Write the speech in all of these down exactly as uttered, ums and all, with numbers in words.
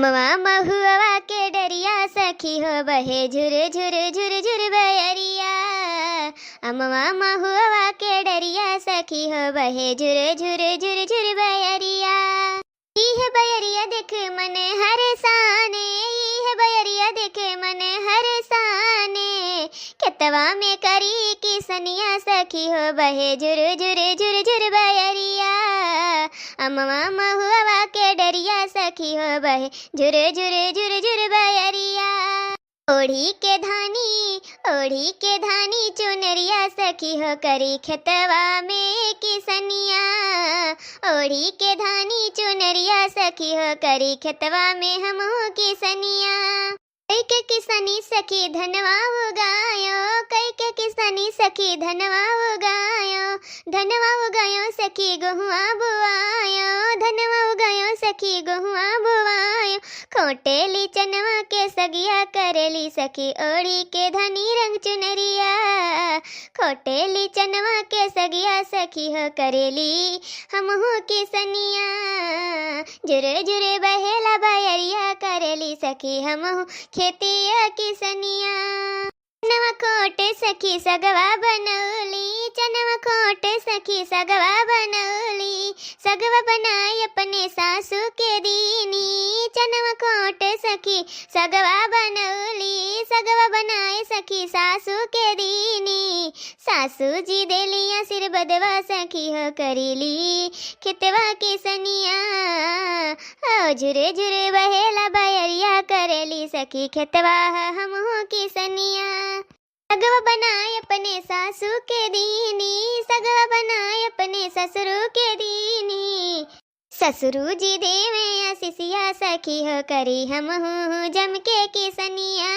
अमवा महुआ के डरिया सखी हो बहे झुर झुर झुर झुर बयरिया। अमवा महुआ के डरिया सखी हो बहे झुर झुर झुर झुर बयरिया। इह बयरिया देख मन हरसाने, इह बयरिया देख मन हरसाने। खेतवा में करी किसनिया सखी हो बहे झुर झुर झुर झुर बयरिया। अमवा महुआ के डरिया सखी हो बहे झुर झुर झुर झुर बयरिया। ओढ़ी के धानी, ओढ़ी के धानी चुनरिया सखी हो करी खेतवा में किसनिया। ओढ़ी के धानी चुनरिया सखी हो करी खेतवा में हमहू किसनिया। कई के किसनी सखी धनवा उगायो, कई के किसनी सखी धनवा उगायो। धनवा उगायो सखी गोहुआ बुआयो, धनवा उगायो सखी गोहुआ बुआयो। खोटेली चनवा के सगिया करेली सखी ओढ़ी के धानी रंग चुनरिया। खोटेली चनवा के सगिया सखी हो करेली हमहू किसनिया। जुरे जुरे बहेला बयरिया करेली सखी हमहू खेतिया किसनिया। चनवा खोटे सखी सगवा बनौली, चनवा खोटे सखी सगवा बनौली। सगवा बनाए अपने सासू के दीनी, चनवा खोटे सखी सगवा बनौली। सगवा बनाए सखी सासू के दीनी। सासू जी देली आशीर्वादवा सखी हो करीली खेतवा किसनिया। ओ झुरे झुरे बहेला बयरिया करेली सखी खेतवा हमहू किसनिया। सगवा बनाए अपने सासू के दीनी, सगवा बनाए अपने ससुरू के दीनी। ससुरू जी देवे आशीषिया सखी हो करी हमहू जम के किसनिया।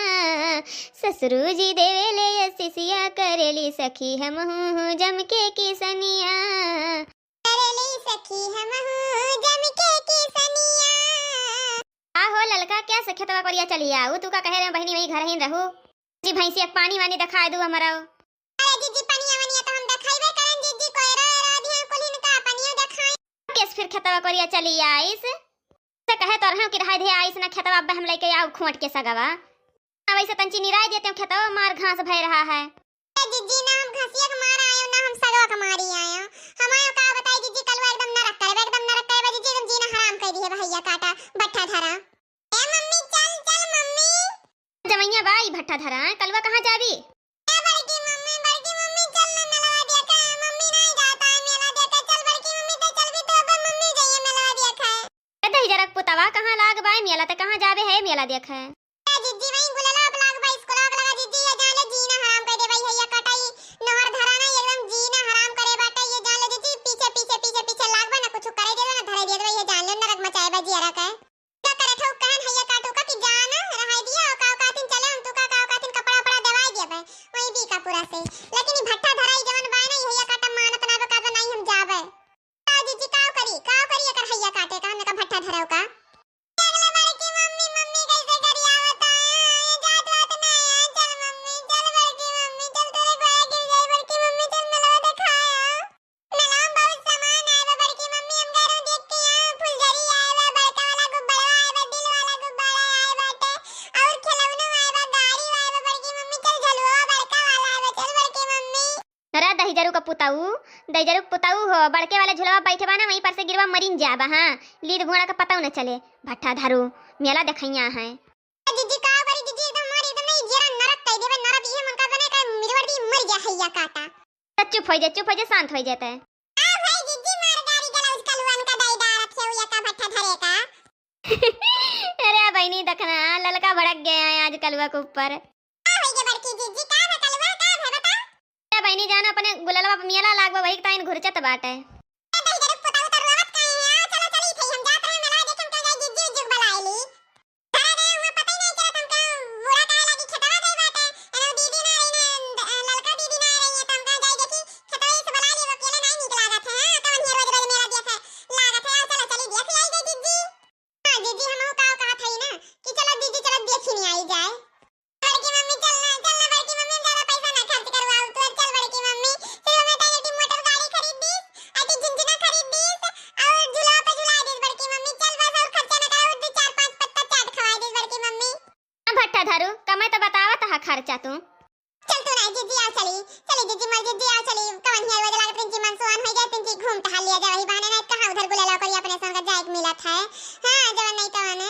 ससुरू जी देवे ले आशीषिया करेली सखी हमहू जम के किसनिया। करेली सखी हमहू जम के किसनिया। का हो ललका, क्या से खेतवा कोरिया चली आऊ? तू का कहे रहे बहिनी वही घर ही रहू? जी भैंसी एक पानी वानी दिखाए दू हमरा। अरे जीजी, पनिया वनिया तो हम देखाइबे करन जीजी, कोयरो एरो दिया कुलिन का पनियो देखाई। केस फिर खेतवा कोरिया चली आइस। से कहे तो रहे कि रहे दे आइस ना खेतवा, अब हम लेके आऊ खोट के सगवा। अब ऐसे तंची निराय देते हो खेतवा, मार घास भय रहा है। ए जीजी, ना हम घसिया के मार आयो, ना हम सगवा के मारी आयो। हम आयो का बताई जीजी, कलवा एकदम नरक करबे, एकदम नरक करबे जीजी, एकदम जीना हराम कर दिए भैया काटा भट्ठा धरा। ए मम्मी, चल, चल मम्मी। जवैया बा ई भट्ठा धरा, कलवा कहाँ जाबी? ए बड़की मम्मी, बड़की मम्मी, चल ना मेलवा देखे। मम्मी नहीं जाता है मेला देखे। चल बड़की मम्मी, ते चल भी तो अब मम्मी जाइए मेलवा देखे। ए दहिजरक पुतवा कहाँ लाग बा, मेला ते कहाँ जाबे है मेला देखे? ए जीजी, वहीं गुलला अब लाग बा, स्कूल अब लगा जीजी, ये जान ले जीना हराम कर दे भाई है, ये कटाई नहर धरा ना, एकदम जीना हराम करे बाटे, ये जान ले जीजी, पीछे, पीछे, पीछे, पीछे लाग बा ना, कुछ करे दे ना, धरे दे भाई, ये जान ले नरक मचाए बा जियरा के। का करे ठोक कहन हैया काटू का कि जान रहाई दिया, औका औकातिन चले हम तू का, का औकातिन कपड़ा उपड़ा देवाई दिया बे, वही बीकापुरा से। लेकिन ई भट्ठा धराई जवन बाय ना, ई हैया काटा मानत ना बे, का बे नहीं हम जाबे। का जीजी काव करी, काव करी एकर हैया काटे का, हमने का भट्ठा धराव का। अगले बड़की मम्मी, मम्मी कैसे गरियावत है, ये जात वात ना है, चल मम्मी, चल बड़की मम्मी, चल तोरे गोया गिर जाए, बड़की मम्मी चल मेलवा देखाया। मेला में बहुत सामान आए बा बड़की मम्मी, हम गए रहो देख के यहाँ फुलझड़ी आए बा, बड़का वाला गुब्बारा आए बा, दिल वाला गुब्बारा आए बाटे, और खिलौना आए बा, गाड़ी आए बा बड़की मम्मी, चल झलुआ बड़का वाला आए बा, चल बड़की मम्मी। अरे दहिजरू का पुताऊ, दहिजरू का पुताऊ हो, बड़के वाले झुलवा बैठे बा ना, वहीं पर से गिरवा मरिन जाबा, हाँ, लीद भुआड़ा का पताऊ न चले, भट्ठा धरू, मेला देखैया है। जीजी का करी जीजी, एकदम मारी एकदम नहीं जेरा नरक कह देबे, नरक ये मन का बने का मिरवर दी मर गया हैया काटा। त चुप होइ जा, चुप होइ जा, शांत होइ जा तै। आ भाई जीजी मार गारी गला उस कलुअन का दाई डार रखे हुए का भट्ठा धरे का। अरे बहिनी दखना, ललका भड़क गया है आज कलुआ के ऊपर। का होइ गया बड़की जीजी, का भा कलुआ, का भा बता? ए बहिनी जान, अपने गुललवा पे मेला लागबा, वही के ताईं घुरचत बाटे। ए दहिजरू के पुताऊ, तो रोवत काहे है? चलो, चली थे, हम जात रहे मेला देखे, हम कह जाए जीजी उज्जू के बुलाए ली। अरे रे, हुआ पता ही नहीं चलत हमका, बूढ़ा काहे लागी खेतवा गई बाटे। एने दीदी ना रही ना, अ, ललका दीदी ना रही है, तो हम कहा जाई देखी, खेतवा से बुला ली, अकेले नहीं नीक लागत है, हाँ, कवन हिया रोज रोज मेला देखे लागत है, आओ चलो चली देख आई गई दीदी। हाँ दीदी, हम का कहत हई ना कि चलो दीदी, चलो देखी नहीं आई जाए। बड़की मम्मी चल ना, चल ना बड़की मम्मी, हम ज्यादा पैसा ना खर्च करवाओ, तू चल बड़की मम्मी, फिर हमें तो एटी मोटर गाड़ी खरीद दीस, एटी झुनझुना खरीद दीस, और झुलवा पे झुला दीस बड़की मम्मी, चल बस और खर्चा ना करो, दो चार पाँच पत्ता चाट बच्चा तू। चल तू ना जिज्जी, आओ चली, चली जिज्जी, मोर जिज्जी, आओ चली। कवन हिया रोज लागत रिंची, मन सुहान होई जाए, तिंची घूम टहल लिया जाए, वही बहाने ना कहाँ उधर गुलेला करी, अपने सन का जाए के मिलत है। हाँ, जवन नहीं तवन।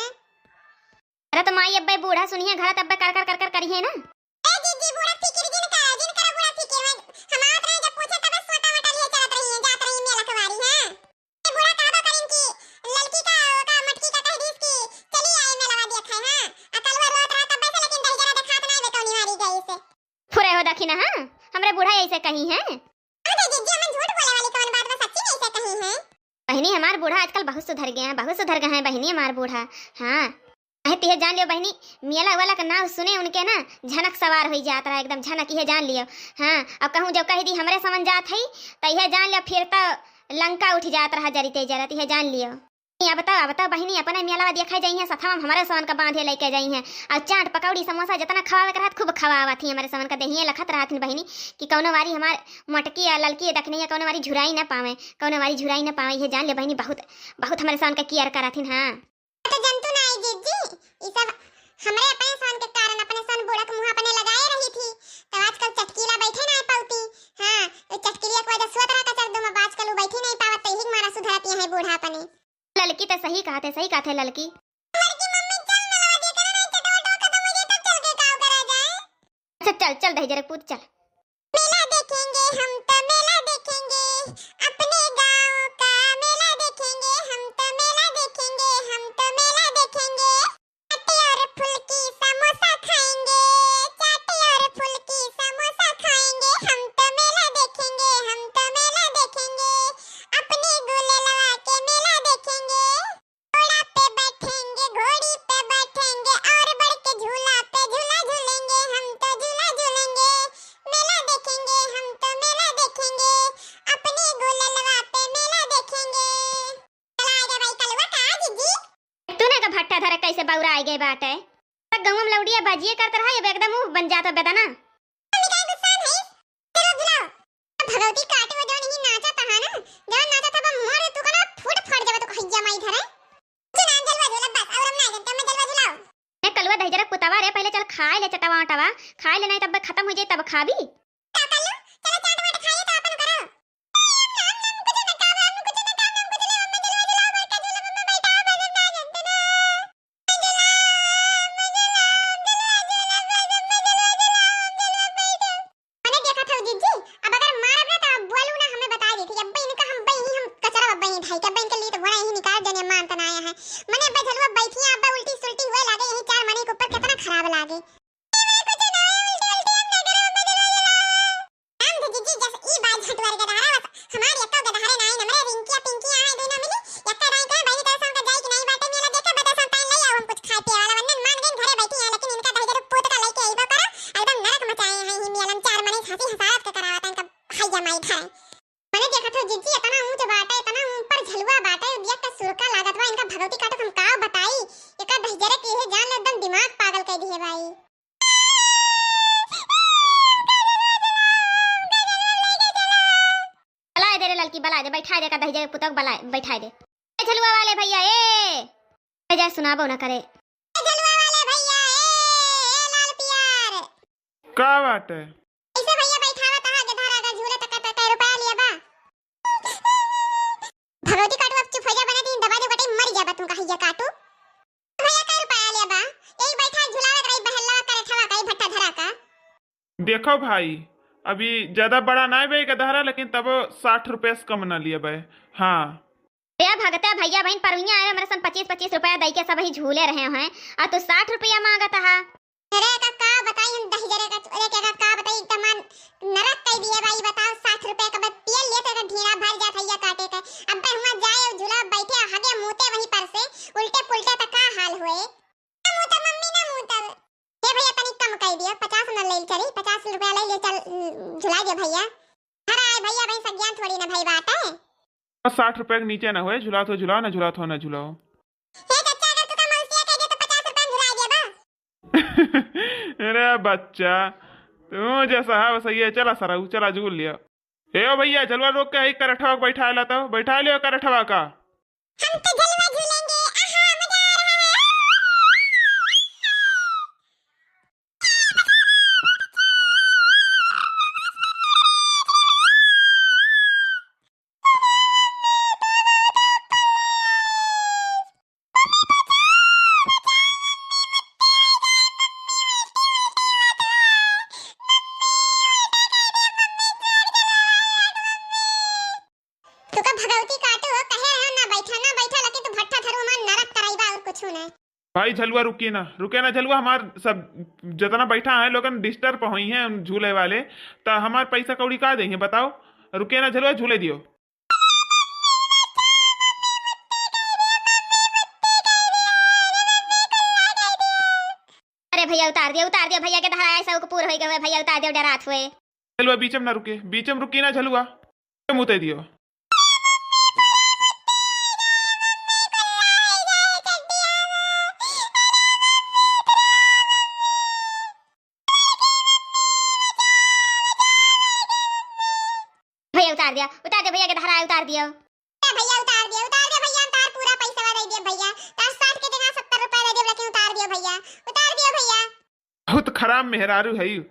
अरे तो माई अब्बे बूढ़ा सुनिए, घर तब्बे कर कर कर कर करिए ना। ए जिज्जी, बूढ़ा फिकिर जिन करा, जिन करा बूढ़ा फिकिर। मैं हम आवत रहे जब पूछे तबे सोटा वोटा लिए चलत रही है, जात रही मेला कवारी, हाँ। ए बूढ़ा कहबो करिन कि ललकी का, ओका मटकी का कह दीस कि चली आए मेलवा देखे, हाँ। आ कलवा रोत रहा तब्बे से, लेकिन दहिजरा देखात नाई बे कौनी मारी गई से। फुरे हो दखिना, हाँ? हमरे बूढ़ा ऐसे कही है। अरे जिज्जी, हमन झूठ बोले वाली कवन बात बा, सच्ची में ऐसे कही है। बहिनी, हमार बूढ़ा आजकल बहुत सुधर गए हैं, बहुत सुधर गए हैं बहिनी, हमार बूढ़ा। हाँ, अहे तिहे जान लियो बहिनी, मियला वाला का नाव सुने उनके ना झनक सवार होई जात रहा, एकदम झनक, इहे जान लियो। हाँ, अब कहूँ जब कह दी हमरे समन जात है, तो इहे जान लियो फिर तो लंका उठ जात रहा जरी ते जरत, इहे जान लियो। अब बताओ, अब बताओ बहिनी, अपने मियलावा देखा जाई है, सथवा में हमारे सवन का बांधे लेके जाई है, और चाट पकौड़ी समोसा जितना खवावे के रहत खूब खवावत ही, हमारे सवन का देहिए लखत रहत ही बहिनी कि कौनो वारी हमार मोटकी या ललकी दखनी है, कौनो वारी झुराई ना पावे, कौनो वारी झुराई ना पावे, ये जान ले बहिनी, बहुत बहुत हमारे सवन का केयर करत ही। हाँ, तो जनतू ना आई जिज्जी, ई सब हमरे अपने सवन के कारण, अपने सवन बूढ़ा के मुँह अपने लगाए रही थी, तब आजकल चटकीला बैठे ना पावती। हाँ, तो चटकीलिया के वजह सुअत रहा कचर दुम, अब आजकल वो बैठी नहीं पावत, तो यही के मारा सुधरती है बूढ़ा अपने। ललकी तो सही कहत है, सही कहत है ललकी। ललकी मम्मी चल मेलवा देखे ना, नहीं चटवा उटवा खत्म हो जाए तब चल के काव करा जाए। अच्छा चल, चल दहिजरे पूत चल। मेला देखेंगे हम तो मेला देखेंगे, अपने गाँव का मेला देखेंगे हम तो मेला देखेंगे, हम तो मेला देखेंगे। चाट और फुल्की समोसा खाएंगे, चाट और फुल्की समोसा खाएंगे, हम तो मेला देखेंगे, हम तो मेला देखेंगे, अपने गुलेलवा के मेला देखेंगे। घोड़ा पे बैठेंगे, घोड़ी पे बैठेंगे और बढ़ के झूला पे झूला झूलेंगे, हम तो झूला झूलेंगे। मेला देखेंगे हम तो मेला देखेंगे, अपने गुलेलवा पे मेला देखेंगे। चला आजा भाई कलवा का जिज्जी। तू ना का भट्टा धरे कैसे बौरा आ गए बाटे। तक गहुम लौड़िया बाजिए करत रहा, अब एकदम मुंह बन जाता बेदाना। मम्मी काहे गुस्सा है? चलो बुलाओ। भगवती काटे वो जौन ही नाचा तहा ना, जौन नाचा था बा मुहर तू कना फूट फट जाबे तो कहिया माई धरे। कि नाम जलवा झूला बस, और हम ना जानते, हमें जलवा झुलाओ। ए कलवा दहिजरा पुतवा रे, पहले चल खाए ले चटवा उटवा, खाए ले नहीं तब खत्म हो जाए तब खाबी। का कर लो? चलो चाट वाट खाइए तो अपन करो। मने देखत हऊ जिज्जी, अब अगर मारब ना त अब बोलू ना, हमें बताइ देती। अब्बे इनका हम बई ही हम कचरा अब्बे ही ढाई के अब्बे इनके लिए तो घोड़ा ही निकाल देने मान तना आया है। मने अब्बे झलुआ बैठिया अब्बे उल्टी सुल्टी हुए लागे, यही चार मने के ऊपर कितना खराब लागे। राम जी जिज्जी जस ई बात झटवर के धारा बस हमार एक्का गदहरे नाई नमरे रिंकिया पिंकिया आए दुनो मिली एक्का राई का बहिनी तरह से उनका जाई कि नाई बाटे मेला देखे बता सब ताई ले आओ हम कुछ खाए पिए वाला वंदन मान गई घरे बैठी है लेकिन इनका दहिजर पूत का लेके आईबो करा एकदम नरक मचाए हैं ही मियालम चार मने हंसी हंसावत के करावत इनका हैया माई धरे। मने देखत हो जिज्जी इतना ऊंच बाटे इतना ऊपर झलुआ बाटे देख के सुरका लागत बा इनका भगवती काटो हम का बताई एका दहिजरे के ये जान ले एकदम दिमाग पागल कर दिए भाई। बलाए दे रे ललकी, बलाए दे, बैठाए दे, का दहिजरे पुतक बलाए, बैठाए दे। ए झलुआ वाले भैया, ए, ए जा सुनाबो ना करे। ए झलुआ वाले भैया, ए, ए लाल पियर। का बाटे? ऐसे भैया बैठावा तहा के धरा का झूले तक तक रुपया लिया बा। भगवती काटू अब चुप हो जा, बने दिन दबा दे बटे मर जाबा तू कहिया काटू। भैया कै रुपया ले बा? यही बैठा झुलावत रही बहेलवा करे ठवा कई भट्टा धरा का। देखो भाई, अभी ज्यादा बड़ा ना बे गदहरा, लेकिन तब साठ रुपया से कम ना लिया बे। हाँ। रे भगते भैया बहन परविया आए हमरे सन पच्चीस पच्चीस रुपया दई के सब ही झूले रहे हैं, और तू साठ रुपया मांगत हा। अरे का, का बताई हम दहिजरे का, अरे का, का, का बताई, एकदम मन नरक कई दिए भाई। बताओ, साठ रुपया का बस पियल लिए तो ढीला भर जात हैया काटे के। अब हुआ जाए और झूला बैठे हगे मुते वहीं पर से, उल्टे पुल्टे तो का हाल होए। ना मुतब मम्मी, ना मुतब। हे भैया, तनी कम कई दियो, पचास न ले चली, पचास रुपया ले ले चल, उम, झुला दे भैया। घर आए भैया, भाई सज्ञान थोड़ी ना भाई बात है। साठ रुपया के नीचे ना होए, झुलात हो झुलाओ, ना झुलात हो ना झुलाओ। हे चाचा, अगर तू का मौसिया कह दे तो पचास रुपया में झुला देबा। अरे बच्चा, तू जैसा है वैसा ये, चला सरऊ, चला झूल लिया। ए ओ भैया, झलवा रोक के ही करठवा के बैठा ला तो, बैठा लियो करठवा का। हम तो झलवा झूलेंगे, आहा, मजा आ रहा है। भाई झलुआ रुकिए ना, रुके ना झलुआ, हमार सब जितना बैठा है लोगन disturb होइहैं झूले वाले, त हमार पैसा कौड़ी का देइहैं बताओ? रुके ना झलुआ, झूले दियो। अरे भैया उतार दियो, उतार दियो, भैया के धराया शौक पूर होइ गए, भैया उतार दियो, डरात हुए। झलुआ बीचम ना रुके, बीचम रुकी ना झलुआ, मुते दियो। भैया उतार दिया, उतार दिया, भैया के धराया उतार दियो। ए भैया उतार दिया, उतार दिया भैया, हम तार पूरा पैसा दे दिया भैया, तार साठ के जगह सत्तर रुपया दे दिया, लेकिन उतार दिया भैया, उतार दिया भैया। बहुत खराब मेहरारू है यू।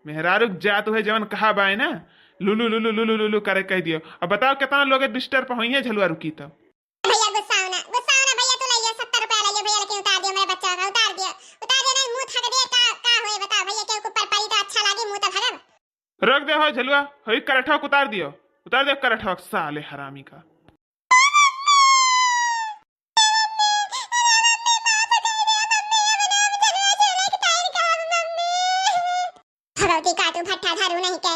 मेहरारू के जात है जवन कहा बाय ना, लुलु लुलु लुलु लुलु करे कह दियो। अब बताओ कितना लोग disturb होइहैं झलुआ रुकी तो। भैया गुस्सा ना, गुस्सा ना भैया, तू ले लिया सत्तर रुपया ले लिया भैया, लेकिन उतार दिया मेरे बच्चा का, उतार दिया, उतार दिया, नहीं मुंह थक दिया, का का होए बताओ भैया, के ऊपर पड़ी तो अच्छा लागे, मुंह तो भगब। रोक दे हो झलुआ, होई करठवा के उतार दियो, उतार दियो करठवा के साले हरामी का। भगवती काटू भट्टा धरू नहीं के,